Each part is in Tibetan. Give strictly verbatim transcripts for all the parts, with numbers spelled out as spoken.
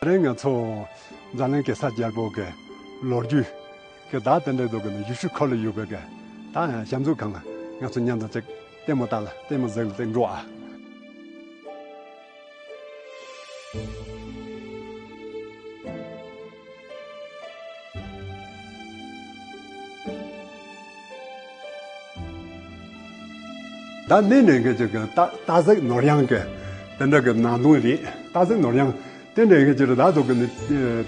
དེ་རིང་ང་ཚོ་འཛམ་གླིང་གེ་སར་རྒྱལ་པོ་གི་ལོ་རྒྱུས་ཀྱི་ད་དེ་འདྲའི་འདུག་གི་ནི་ཡུལ་ཤུལ་ཁོར་ལ་ཡོད་པའི་གི་ད་ཞབས་འཛུགས་ཁང་ལ་ང་ཚོ་མཉམ་དུ་ཅིག་ལྟད་མོ་ལྟ་ལ་ལྟད་མོ་གཟིགས་ལ་ཅིག་འགྲོ་ཨ། ད་ནི་ནས་གི་ཅིག་གི་ད་ད་གཟིགས་ནོར་གཡང་གི་དེ་འདྲ་གི་ནང་དོན་རེད། ད་གཟིགས་ནོར་གཡང་དེ་འདྲ་གི་ཅིག་ད་དུ་གི་ནི་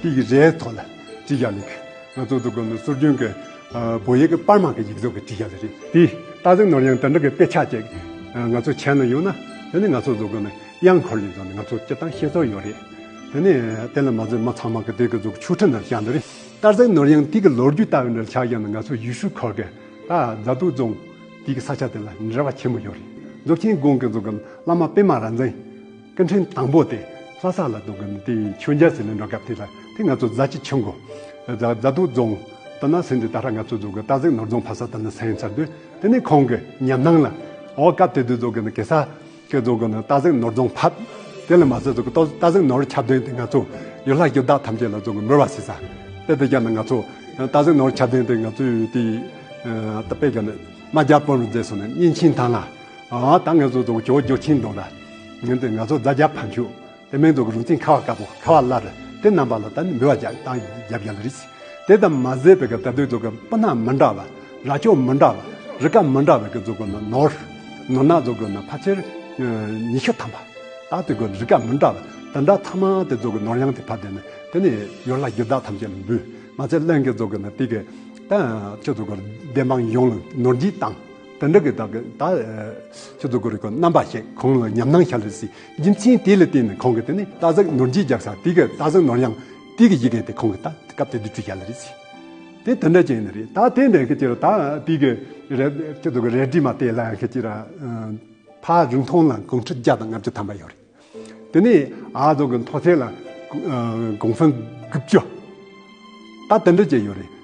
དེ་གི་རེད་ཐོག་ལ་བྲིས་ཡ་ལེགས། ང་ཚོ་དུ་གི་ནི་སྲོལ་རྒྱུན་གི་བོད་ཡིག་གི་པར་མ་གི་ཡིག་གཟུགས་གི་བྲིས་ཡ་ལེ་རེད། དེ་ད་གཟིགས་ནོར་གཡང་དེ་འདྲ་གི་དཔེ་ཆ་ཅིག་ང་ཚོ་ཆེན་ལ་ཡོད་ན་དེ་ནི་ང་ཚོ་དུ་གི་ནི་གཡང་འཁོར་ཡིན་ཙང་ནི་ང་ཚོ་སྤྱི་བཏང་ཤེས་ཚོར་ཡོད་རེད། དེ་ནི་དེ་ལ་མ་ཟད་མི་ཚང་མ་གི་དེ་གི་གཟུགས་ཆོས་ཁྲིད་ན་བཞག་འདི་རེད། ད་གཟིགས་ནོར་གཡང་དེ་གི་ལོ་རྒྱུས་ལྟ་བུ་འདྲ་ཆགས་ཡང་ན་ང་ཚོ་ཡུལ་ཤུལ་ཁོར་གི་ད་རྫ་སྟོད་རྫོང་དེ་གི་ས་ཆ་དེ་ལ་འབྲེལ་བ་ཆེན་པོ་ཡོད་རེད། རྫོགས་ཆེན་དགོན་གི་གཟུགས་གི་བླ་མ་པད་མ་རབ་འཛིན་སྐུ་ཕྲེང་དང་པོ་དེ་ལྷ་ས་ལ་འདུག་གི་ནི་དེ་མཆོད་མཇལ་ཟེར་ནས་འགྲོ་སྐབས་དེ་ལ་དེ་ང་ཚོ་རྫ་ཆུ་ཆུ་མགོ་རྫ་རྫ་སྟོད་རྫོང་དེ་ན་ཟིན་དེ་ད་ཧྲ་ང་ཚོ་འདུག་གི་ད་གཟིགས་ནོར་རྫོང་ཕ་ས་དེ་ན་ཟིན་ཚར་དུས་དེ་ནས་ཁོང་གི་ཉམས་སྣང་ལ་འོ་སྐབས་དེ་དུས་འདུག་གི་ནི་གེ་སར་ཁྱེད་ཚོ་གི་ནི་ད་གཟིགས་ནོར་རྫོང་ཕབ། དེ་ལ་མ་ཟད་ཚོ་གི་ད་གཟིགས་ནོར་ཁྱབ་ལྡན་དེ་ང་ཚོ་ཡུལ་ལྷ་རྒྱུད་བདག་ཐམས་ཅད་ལ་ཚོ་གི་འབུལ་བ་ཟེར་ས། དེ་དེ་རྒྱ་ནི་ང་ཚོ་ད་གཟིགས་ནོར་ཁྱབ་ལྡན་དེ་ང་ཚོ་ཡུལ་དེ་ད་དཔེ་གི་ནི་རྨ་རྒྱལ་དཔོན་རུ་མཛད་སོང་ནས་གཉན་ཆེན་ཐང་ལ་ཨ་ད་ང་ཚོ་ཚོ་གི་ཇོ་ཇོ་ཆེན་གདོང་ལ་ངན་དེ་ང་ཚོ་རྫ་རྒྱལ་ཕ་མཆོག་དེ་མིན་ཚོ་གི་རུ་རྩིང་ཁ་བ་དཀར་པོ་ཁ་བ་བླ་རུ་དེ་རྣམ་པ་ལ་ད་ནི་འབུལ་བ་རྒྱག་ད་རྒྱབ་རྒྱ་ལ་རེད། དེ་དང་མ་ཟད་པའི་གི་ད་དུས་ཚོ་གི་སྤུ་ན་མི་འདྲ་བ་རྭ་ཅོ་མི་འདྲ་བ་རི་ཀ་མི་འདྲ་བའི་གི་ཚོ་གི་ནི་ནོར་ནོར་ན་ཚོ་གི་ནི་ཕལ་ཆེར་ཉི་ཤུ་ཐམ་པ་ད་དེ་གི་རི་ཀ་མི་འདྲ་བ་དེ་འདྲ་ཚང་མ་དེ་ཚོ་གི་ནོར་གཡང་དེ་ཕབ་དེ་ནི་དེ་ནི་ཡུལ་ལྷ་རྒྱུད་བདག་ཐམས་ཅད་ལ་འབུལ་མ་ཚད་གླིང་གི་ཚོ་གི་ནི་དེ་གི་ད་ཁྱེད་ཚོ་གི་བདེན་དཔང་ཡོང་ལ་ནོར་འགྱིག་བཏང་། དེ་འདྲ་གི་ད་གི་ད་ཁྱེད་ཚོ་གི་རིག་གི་རྣམ་པ་ཞིག་ཁོང་ལ་ཉམས་སྣང་ཤར་ལ་སྲིད་རྒྱུ་མཚན་དེ་ལ་བརྟེན་ནས་ཁོང་གིས་དེ་ནི་ད་གཟིགས་ནོར་འགྱིག་རྒྱག་ས་དེ་གི་ད་གཟིགས་ནོར་གཡང་དེ་གི་ཡི་གེ་དེ་ཁོང་གིས་ད་སྐབས་དེ་དུས་བྲིས་ཤར་ལ་རེད་ཟེར། དེ་དེ་འདྲ་ཅན་ནི་རེད། ད་དེ་འདྲ་གི་ཅིག་ད་དེ་གི་རེད་ཁྱེད་ཚོ་གི་རལ་གྲི་མ་དེ་ལ་ཡང་ཁྱེད་ཅིག་ར་ཕ་རིང་ཐུང་ལ་གོང་ཁྲི་བརྒྱ་དང་ལྔ་བཅུ་ཐམ་པ་ཡོད་རེད། དེ་ནས་ཨ་ཚོ་གི་མཐོ་ཚད་ལ་གོང་ཧྥུན་དགུ་བཅུ་ད་དེ་འདྲ་ཅན་ཡོད་རེད།